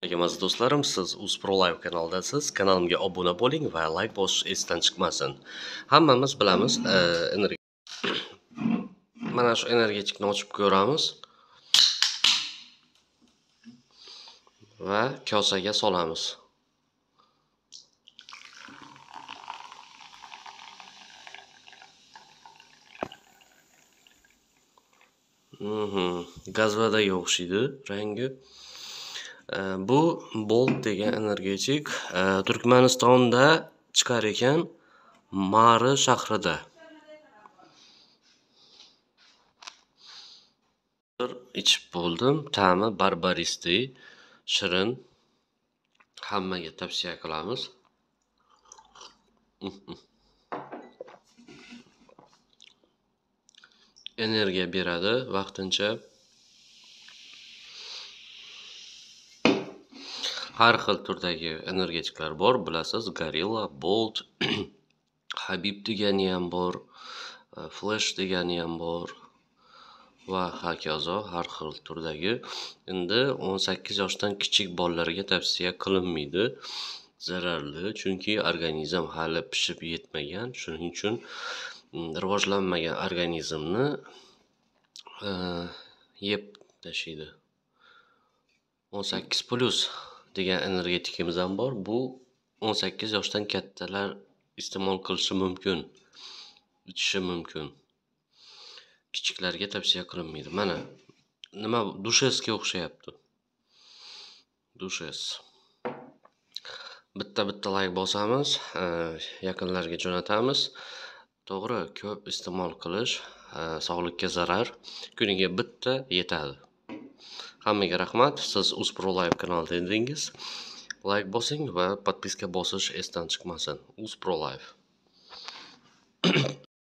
Aziz do'stlarim, siz UzProLive kanalidasiz. Kanalimga obuna bo'ling va like bosish esdan chiqmasin. Hammamiz bilamiz, mana shu energetikni ochib ko'ramiz va kosaga solamiz. Gazvadaga o'xshaydi rangi. Bu Bolt degan energetik Turkmanistonda chiqar ekan, Mari shahrida. Ichib bo'ldim. Ta'mi barbaristi, shirin. Hammaga tavsiya qilamiz. Energiya beradi vaqtincha. Har xil turdagi energetiklar bor, bilasiz, Gorilla, Bolt, Habib degani ham bor, Flash degani ham bor va hokazo har xil turdagi. Endi 18 yoshdan kichik bolalarga tavsiya qilinmaydi, zararli, chunki organizm hali pishib yetmagan, shuning uchun rivojlanmagan organizmni yeb tashlaydi. 18+ degan energetikimiz ham bor. Bu 18 yoshdan kattalar iste'mol qilishi mumkin, ichishi mumkin. Kichiklarga tavsiya qilinmaydi. Mana nima, dushesga o'xshayapti. Dushes. Bitta-bitta like bosamiz, yaqinlarga jo'natamiz. To'g'ri, ko'p iste'mol qilish sog'likka zarar. Kuniga bitta yetadi. Hammaga rahmat. Siz UzProLive kanalida edingiz. Like bosing va podpiska bosish esdan chiqmasin. UzProLive.